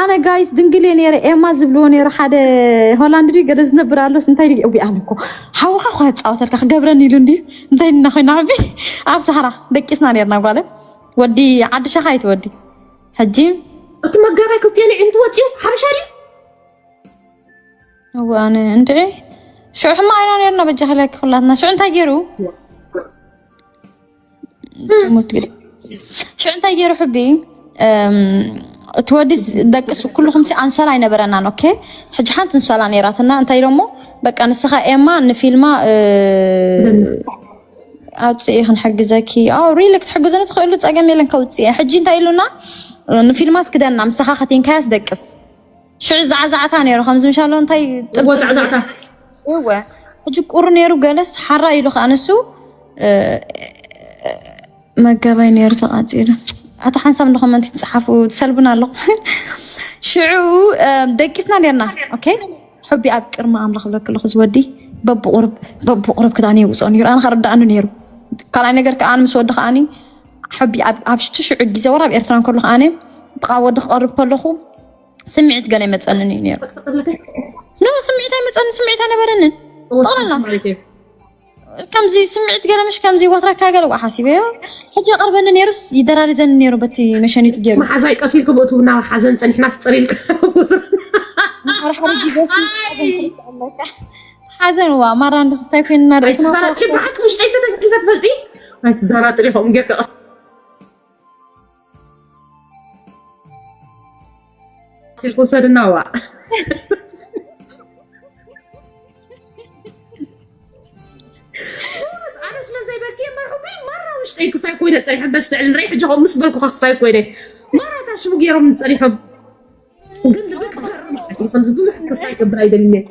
ኣነ ጋይስ ድንግል እየ ነይረ። ኤማ ዝብልዎ ነይሩ ሓደ ሆላንድ ድዩ ገለ ዝነብር ኣሎስ እንታይ ድዩ እቢ ኣነ እኮ ሓውኻ እኮ ክጻወተልካ ክገብረኒ ኢሉ እንድዩ እንታይ ኢልና ኮይና ዓቢ ኣብ ሳህራ ደቂስና ነይርና ጓለ ወዲ ዓዲ ሸኻ ኣይትወዲ ሕጂ እቲ መጋባይ ክልቲኤን ዕንቱ ወፂኡ ሓበሻ ድዩ? እወ ኣነ እንድዒ ሽዑ ሕማ ኣይና ነርና በጃ ክለኪ ኩላትና ሽዑ እንታይ ገይሩ ሽዑ እንታይ ገይሩ ሕቢ እቲ ወዲ ደቅስ ኩልኹም ሲ ኣንሶላ ኣይነበረናን ኦኬ ሕጂ ሓንቲ እንሶላ ነይራትና እንታይ ኢሎሞ በቃ ንስኻ ኤማ ንፊልማ ኣውፅኢ ክንሕግዘኪ ሪሊ ክትሕግዙኒ ትኽእሉ ፀገም የለን ከውፅእ ሕጂ እንታይ ኢሉና ንፊልማት ክደና ምሳኻ ከቲንካያስ ደቅስ ሽዑ ዛዕዛዕታ ነይሩ ከምዚ ምሻሎ እንታይ እዎ ዛዕዛዕታ እወ ሕጂ ቁሩ ነይሩ ገለስ ሓራ ኢሉ ከዓ ንሱ መጋባይ ነይሩ ተቃፂሉ ኣታ ሓንሳብ እንደ ኮመንት ትፅሓፉ ትሰልቡና ኣለኹ ሽዑ ደቂስና ነርና ኦኬ ሕቢ ኣብ ቅርሚ ኣምላኽ ብለክ ኣለኹ ዝወዲ በብቁርብ በብቁርብ ክዳን የውፅኦ ነይሩ ኣነ ከረዳእኑ ነይሩ ካልኣይ ነገር ከዓ ምስ ወዲ ከዓኒ ሕቢ ኣብ ሽቱ ሽዑ ግዜ ወራ ኣብ ኤርትራ እንከሎ ከዓኒ ጥቃ ወዲ ክቐርብ ከለኹ ስምዒት ገለ ይመፀንን እዩ ነይሩ ኖ ስምዒት ኣይመፀንን ስምዒት ኣይነበረንን ጠቕላላ ከምዚ ስምዒት ገለ ምሽ ከምዚ ወትረካ ገለ ዋ ሓሲበዮ ሕጂ የቐርበኒ ነይሩስ ይደራሪዘኒ ነይሩ በቲ መሸኒቱ ገይሩ መሓዛይ ቀሲልኩም እቱ ናብ ሓዘን ፀኒሕና ስፅር ኢልካ ሓዘን ዋ ማራ እንዲ ክስታይ ኮይንና ርእስና ብሓቂ ውሽጠይ ተደንቂፈ ትፈልጢ ኣይትዛናጥሪ ከምኡ ጌርካ ሲልኩ ሰድናዋ ኣነ ስለ ዘይበልኪ መርሑቢ ማራ ውሽጠይ ክስታይ ኮይነ ፀኒሐ በስተዕል ንርኢ ሕጂ ከም ምስ በልኩ ክስታይ ኮይነ ማራ እታ ሽሙ ገይሮም ፀኒሖም ግን ልቢ ክፈርም ከምዚ ብዙሕ ክስታይ ክብል ኣይደልየ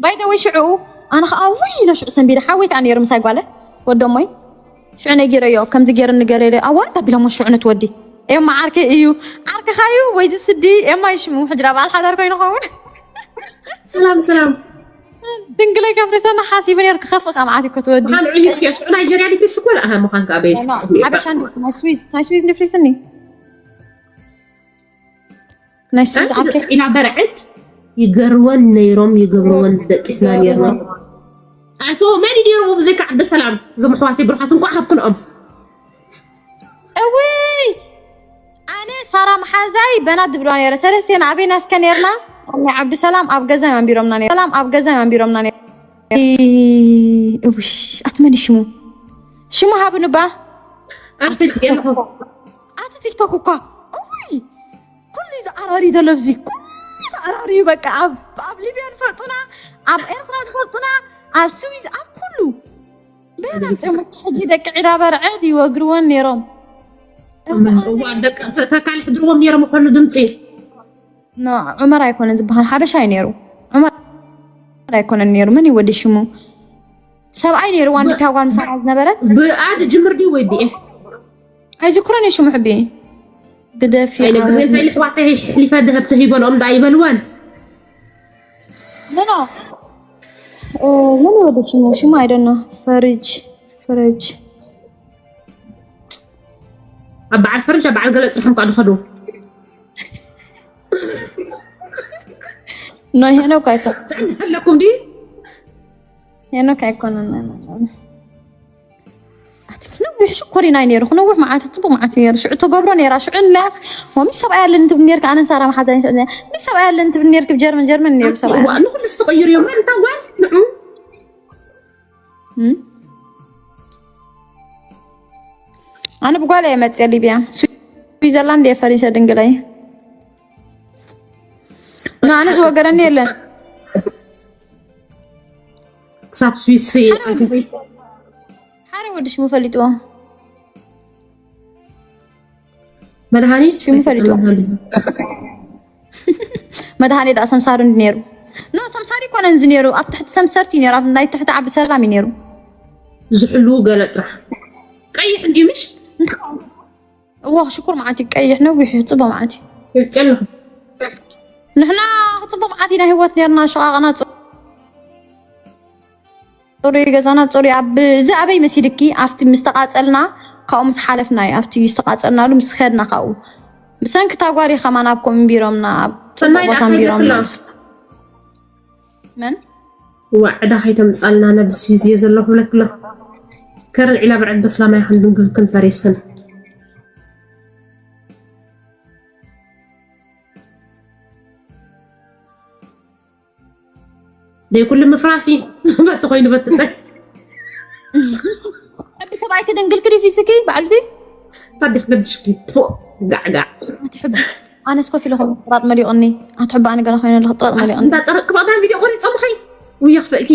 ባይ ዘ ወይ ሽዑ ኣነ ከዓ ውይ ኢለ ሽዑ ሰንቢደ ሓወይ ከዓ ነይሩ ምሳይ ጓለ ወደሞይ ሽዑ ነጊረዮ ከምዚ ገይሩ ንገረ ኢለ ኣዋርድ ኣቢሎሞ ሽዑ ንትወዲ ኤማ ዓርከይ እዩ ዓርክኻ እዩ ወይ ዝስዲ ኤማ ይሽሙ ሕጂ ዳ በዓል ሓዳር ኮይኑ ኸውን ሰላም ሰላም ድንግለይ ከፍሪሰና ሓሲቡ ነይሩ ክኸፍእ ካብ ዓት እኮ ትወዲ ካልዑ ሂብኪ ሽዑ ናይጀርያ ዲፍሪስ እኮ ለኣሃ ምዃን ከኣ በይ ሓበሻ ናይ ስዊዝ ናይ ስዊዝ ንፍሪስኒ ናይ ስዊዝ ዓርከይ ኢና በርዕድ ይገርወን ነይሮም ይገብርወን ደቂስና ነይርና ኣሶ መን ይገርዎ ብዘይካ ዓደ ሰላም እዞም ኣሕዋተይ ብሩኻት እንኳዕ ሃብክንኦም እውይ ኣነ ሳራ መሓዛይ በናት ዝብልዋ ነይረ ሰለስቴና ኣበይና እስከ ነይርና ናይ ዓብዲ ሰላም ኣብ ገዛ እዮም ኣንቢሮምና ነይሮም ሰላም ኣብ ገዛ እዮም ኣንቢሮምና ነይሮም እውሽ ኣትመን ሽሙ ሽሙ ሃብንባ ኣርትልቄ ኣቲ ቲክቶክ እኳ እውይ ኩሉ እዩ ዝዓራሪ ዘሎ ኣብዚ ኩሉ እዩ ዝዓራሪ እዩ በቃ ኣብ ኣብ ሊብያ ዝፈልጡና ኣብ ኤርትራ ዝፈልጡና ኣብ ስዊዝ ኣብ ኩሉ በናም ፅሙት ሕጂ ደቂ ዒዳ በርዐድ ይወግርወን ነይሮም እዋ ደቂ ተካል ሕድርዎም ነይሮም ከሉ ድምፂ ዑመር ኣይኮነን ዝበሃል ሓበሻ እዩ ነይሩ ዑመር ኣይኮነን ነይሩ መን እዩ ወዲ ሽሙ ሰብኣይ ነይሩ ዋንዲታ ጓል ምሳና ዝነበረት ብኣድ ጅምር ድዩ ወይ ብኤፍ ኣይዝክሮን እዩ ሽሙ ሕቢ ግደፊ ኣይነግርየን እንታይ ልሕዋተይ ሕሊፈ ደህብ ተሂበልኦም ዳ ይበልወን ምኖ ምን ወደ ሽሙ ሽሙ I don't know ፈርጅ ፈረጅ ኣብ በዓል ፈርጅ ኣብ በዓል ገለ ፅርሖም ከዓ ዝኸዱ ኖ ሄኖክ ኣይኮ ጥዕና ኣለኩም ድዩ ሄኖክ ኣይኮነን ነዊሕ ሽኮሪና ነይሩ ክነውሕ መዓት ፅቡቅ መዓት ነይሩ ሽዑ ተገብሮ ነይራ ሽዑ ንላስ ሚስ ሰብኣይ ኣለኒ ትብል ነርካ ኣነን ሳራ መሓዛይን ሽዑ ሚስ ሰብኣይ ኣለኒ ትብል ነርክ ብጀርመን ጀርመን ነይሩ ሰብኣይ ንኩሉ ዝተቀይሩ እዮም መን ታዋል ንዑ ኣነ ብጓል እየ መፅየ ሊብያ ስዊዘርላንድ እየ ፈሪሰ ድንግለይ ንኣነ ዝወገረኒ የለን ክሳብ ስዊስ ሓደ ወዲ ሽሙ ፈሊጥዎ መድሃኒት ሽሙ ፈሊጥዎ መድሃኒት ኣሰምሳሪ እንዲ ነይሩ ኖ ሰምሳሪ ይኮነ እንዚ ነይሩ ኣብ ትሕቲ ሰምሰርቲ ነይሩ ኣብ ናይ ትሕቲ ዓቢ ሰላም እዩ ነይሩ ዝሕልዉ ገለ ጥራሕ ቀይሕ እንዲ ምሽ እዎ ሽኩር መዓት እዩ ቀይሕ ነዊሕ እዩ ፅቡቅ መዓት እዩ ይጨልኹ ንሕና ክፅቡቅ መዓት ኢና ህይወት ነርና ሸቃቅና ፅሩይ ገዛና ፅሩይ ኣብ እዚ ኣበይ መሲልኪ ኣብቲ ምስ ተቃፀልና ካብኡ ምስ ሓለፍና እዩ ኣብቲ ዝተቃፀልናሉ ምስ ከድና ካብኡ ብሰንኪ ታጓሪ ከማን ኣብ ኮም ቢሮምና ኣብ ሰናይ ጽቡቕ ቦታ ቢሮምና። መን ወዕዳ ከይተምጻልና ነብስ ሂዝየ ዘለኹ ብለክሎ ከርን ዒላ ብዕድ በስላማይ ክንድንግል ክንፈሬስን ደይ ኩሉ ምፍራስ እዩ። በቲ ኮይኑ በቲ እንታይ ሕቢ ሰብኣይኪ ድንግልኪ ድዩ ፊስኪ ባዕልኪ? ታዲኽ ገድሽኪ ፖ ጋዕጋዕ። ኣትሕቢ ኣነስ ኮፍ ኢለ ኮይኑ ጥራጥ መሊቑኒ። ኣትሕቢ ኣነ ገለ ኮይነ ኣለኹ ጥራጥ መሊቑኒ። እንዳ ጠረጥኩ ባዳ ቪድዮ ቆሪጾምኺ ውይ ኣኽፈእኪ።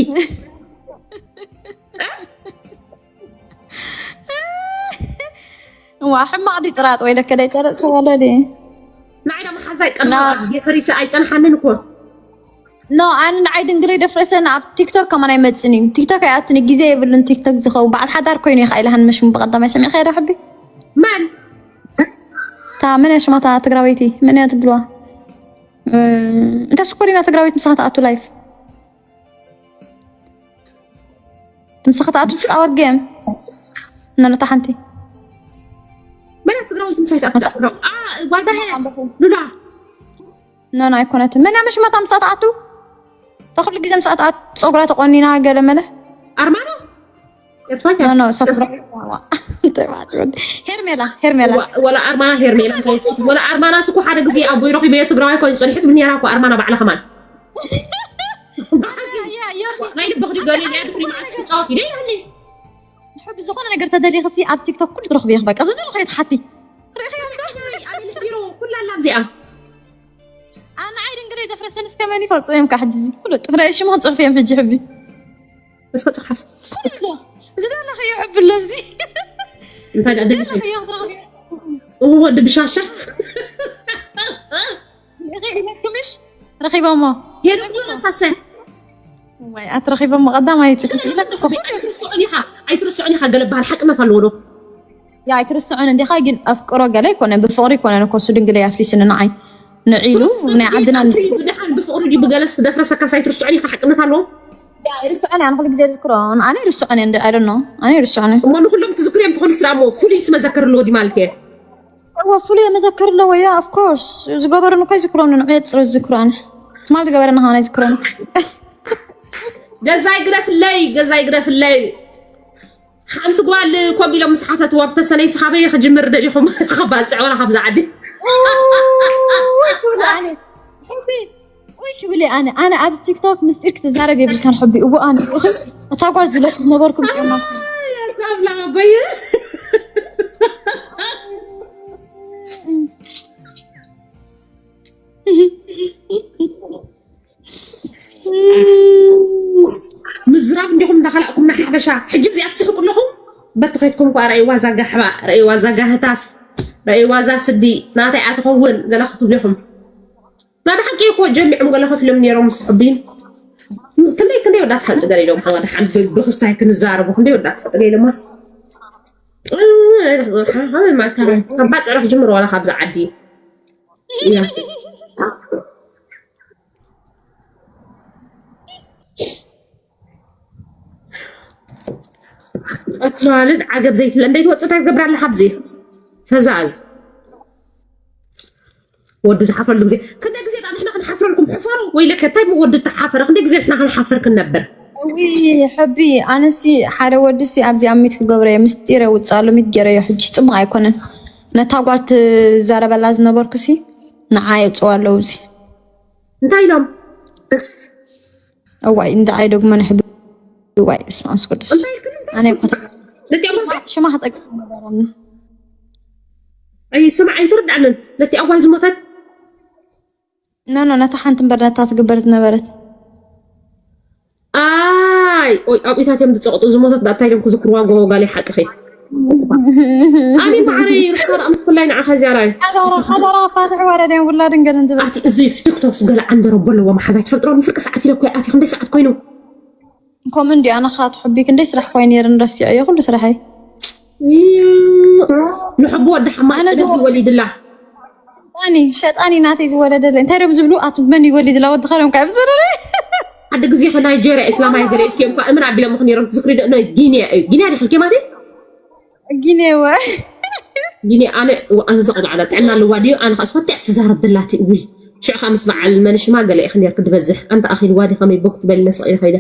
ዋ ሕማቕ ድዩ ጥራጥ ወይ ለከ ደይ ጠረጥ ሰባለ ድዩ? ንዓይ ደሞ ሓዛይ ቀና ጌፈሪሰ ኣይጸንሓንን እኮ ኖ ኣነ ንዓይ ድንግለይ ደፍረሰን ኣብ ቲክቶክ ከማን ኣይመፅን እዩ። ቲክቶክ ኣይኣቱን እዩ፣ ግዜ የብሉን ቲክቶክ ዝኸውን። በዓል ሓዳር ኮይኑ እዩ ከኣ ኢልሃን መሽሙ ብቐዳማይ ሰሚዕካዮ ዶ ሕቢ? መን? እታ መን እያ ሽማ እታ ትግራወይቲ? መን እያ ትብልዋ? እም፣ እንተ ሽኮሪና ትግራወይቲ ምሳኻ ትኣቱ ላይፍ። ምሳኻ ትኣቱ ትፃወት ጌም። ነነታ ሓንቲ። መን እያ ትግራወይቲ ምሳይ ትኣቱ? ጓል ባህያ ሉላ። ኖ ኖ ኣይኮነትን። መን እያ መሽመታ ምሳ ትኣቱ? እታ ኩሉ ግዜ ምሳ ትኣቱ ፀጉራ ተቆኒና ገለ መለ። ኣርማኖ ኤርትራኛ ኖ ኖ ሰፍራ ሄርሜላ ሄርሜላ ወላ ኣርማና ሄርሜላ እንታይ ይጽሕፍ ወላ ኣርማና ስኩ ሓደ ግዜ ኣቦይ ረኺበዮ ትግራዋይ ኮይኑ ጽንሕት ብኔራ እኮ ኣርማና ባዕላ ከማን ናይ ልብኽ ድገሊ ያ ድፍሪ ማዕት ስጻወት ኢለ ይብኒ ሕቢ ዝኾነ ነገር ተደሊኽሲ ኣብ ቲክቶክ ኩሉ ትረኽቢ ኢኽ በቃ ዝደለኹ የትሓቲ ሪእኺ ኣበልሽ ቢሮ ኩላ ኣላ ኣብዚኣ ኣነ ዓይዲ እንግዲህ ዘፍረሰን እስከ መን ይፈልጦ እዮም ካሕድዚ ፍሉጥ ብናይ ሽሙ ክንፅሑፍ እዮም ሕጂ ሕቢ እስከ ፅሓፍ ዝደለኽዮ ሕቢ ኣሎ ኣብዚ እንታይ ደኣ ደሊኺ ደለኽዮ ክትረኽቢ እዎ ወዲ ብሻሻ ኢለክምሽ ረኺቦሞ ሄዱ ክሎ ሳሰ ወይ ኣትረኺቦሞ ቀዳማይ ፅሕፍ ኢለኩ ኣይትርስዑን ኢኻ ኣይትርስዑን ኢኻ ገለ በሃል ሓቅነት ኣለዎ ዶ ያ ኣይትርስዑን እንዲኻ ግን ኣፍቅሮ ገለ ኣይኮነን ብፍቕሪ ኣይኮነን እኮ እሱ ድንግለይ ኣፍሪስኒ ንዓይ ንዒሉ ናይ ዓድና ድሓን ብፍቕሪ ድዩ ብገለስ ደፍረሰካስ ኣይትርስዑን ኢኻ ሓቅነት ኣለዎ ያ ይርስዑን እያ ንኩሉ ግዜ ዝዝክሮ ኣነ ይርስዑን እየ እንዲ ኣይደኖ ኣነ ይርስዑን እየ እሞ ንኩሎም ትዝክርዮም ትኾኑ ስራ እሞ ፍሉይ ስመዘከር ኣለዎ ድዩ ማለት እየ እወ ፍሉይ መዘከር ኣለዎ ያ of course ዝገበሩን እኮ ይዝክሮን ንዑ የፅሩ ዝዝክሮ ኣነ ትማል ዝገበረና ከማን ኣይዝክሮን ገዛይ ግደፍለይ ገዛይ ግደፍለይ ሓንቲ ጓል ኮም ኢሎም ምስ ሓተትዋ ብተሰነይ ስኻበየ ክጅምር ደሊኹም ከባፅዕ ወላ ካብዛ ዓዲ ወይ ክብል ኣነ ኣነ ኣብዚ ቲክቶክ ምስጢር ክትዛረብ የብልካን ሕቢ እዎ ኣነ እታ ጓል ዝለክ ነበርኩም ፅማ ሳብላ በየ ምዝራብ እንዲኹም እንዳኸላእኩም ንሓበሻ ሕጂ እዚኣ ትስሕቁ ኣለኹም በቲ ከይድኩም እኳ ረእይዋ እዛ ጋሕባ ረእይዋ እዛ ጋህታፍ ረእይዋ እዛ ስዲ ናተይ ኣትኸውን ገለ ክትብሉ ኢኹም ናይ ብሓቂ እኮ ጀሚዖም ገለ ከፊሎም ነይሮም ምስ ሕቢ ክንደይ ክንደይ ወዳ ትፈልጥ ገለ ኢሎም ሓወዳ ሓንቲ ብክስታይ ክንዛረቡ ክንደይ ወዳ ትፈልጥ ገለ ኢሎማስ ኣባ ፅዕረ ክጅምር ዋላ ካብዚ ዓዲ እትዋልድ ዓገብ ዘይትብለ እንደይ ትወፅእ እንታይ ትገብር ኣለካ ኣብዚ ፈዛዝ ወዲ ዝሓፈረሉ ግዜ ክንደ ግዜ ዳ ንሕና ክንሓፍረልኩም ሕፈሩ ወይ ለከ እንታይ ወዲ ተሓፈረ ክንደ ግዜ ንሕና ክንሓፈር ክንነብር እዊ ሕቢ ኣነሲ ሓደ ወዲ ሲ ኣብዚ ኣብ ሚት ክገብረዮ ምስጢረ ውፃሉ ሚት ገይረዮ ሕጂ ፅቡቅ ኣይኮነን ነታ ጓል ትዛረበላ ዝነበርኩ ሲ ንዓ የውፅዋ ኣለዉ እዚ እንታይ ኢሎም እዋይ እንዳ ኣይ ደግሞ ንሕቢ እዋይ እስማ ምስ ቅዱስ ኣነ ኮታ ሽማ ክጠቅስ ነበረኒ ኣይ ስምዓ ኣይትርዳእንን ነቲ ኣዋል ዝሞተት ኖ ኖ ነታ ሓንቲ እምበር ነታ ትግበር ዝነበረት ኣይ ኦይ ኣብኢታት እዮም ዝፀቕጡ ዝሞተት ዳእታይ እዮም ክዝክርዋ ጎቦ ጋለይ ሓቅኺ ኣሚ ማዕረይ ርሳር ኣምስኩላይ ንዓኻ ዝያራይ ሓዳራ ሓዳራ ፋትሕ ዋረድ እዮም ውላድ እንገልን ዝብል ኣቲ እዚ ቲክቶክስ ገለ ዓንደረቦ ኣለዎ መሓዛይ ትፈልጥሮ ንፍርቂ ሰዓት ኢለ እኮ ኣቲ ክንደይ ሰዓት ኮይኑ ከምኡ እንዲ ኣነ ካ ትሕቢ ክንደይ ስራሕ ኮይኑ ነይረ ንረሲዐዮ ኩሉ ስራሐይ ንሕቡ ወዲ ሓማይ ወሊድላ ሸጣኒ ሸጣኒ ናተይ ዝወለደለ እንታይ ደም ዝብሉ ኣት መን ይወሊድላ ወዲ ኸሎም ካብ ዝብሉ ሓደ ግዜ ከ ናይጀርያ እስላማይ ገለ ኢልክዮም እኳ እምን ኣቢሎም ኹ ነይሮም ትዝክሪ ዶ ጊንያ እዩ ጊንያ ዲኺ ኬማት ጊንያ ወ ቢኒ ኣነ ኣንዘቕ ባዕላ ጥዕና ኣለዋ ድዩ? ኣነ ኸስ ፈትያ ትዛረብ ብላቲ ውይ ሽዕኻ ምስ በዓል መንሽማ ገለ ኢኽ ነርክ ድበዝሕ ኣንተ ኣኺልዋ ዲ ኸመይ ቦክ ትበልነ ስቕ ኢለ ኸይደ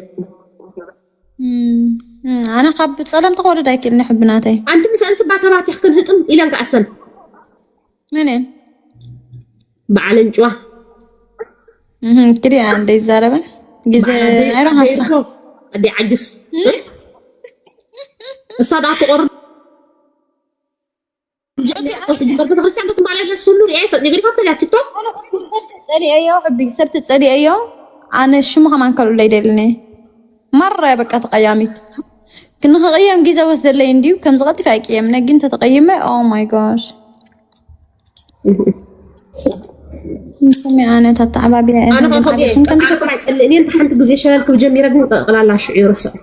ኣነ ካብ ጸለምቲ ክወርድ ኣይክእልን ሕብናተይ። ኣንቲ ምስ ኣንስባ ተባቲኽ ክንህጥም ኢለን ከኣሰን ምንን በዓልን ጭዋ ክዲ እንደ ይዛረበን ግዜ ኣይረሃፍታ ኣደ ዓጅስ እሳ ዳ ትቆርብ ቤተክርስትያን ክትመላለስ ሁሉ ሪኣ ይፈጥ ነገር ይፈተል ያትቶ ጸሊአዮ ሕቢ ሰብ ተጸሊአዮ ኣነ ሽሙ ከማን ከልኡለ ይደልኒ ማራ በቃ ተቀያሚት ክንክቅየም ግዜ ወስደለይ እንዲዩ ከም ዝቀጥፍ ኣይቅየም ነጊን ተተቀይመ oh my gosh ስሚ ኣነ ተተዓባቢያ ኣነ ከኸ ቃልሰማይ ጸልእኒ እንተ ሓንቲ ግዜ ሸለል ክብ ጀሚረ ግን ጠቅላላ ሽዑ ይርስዕ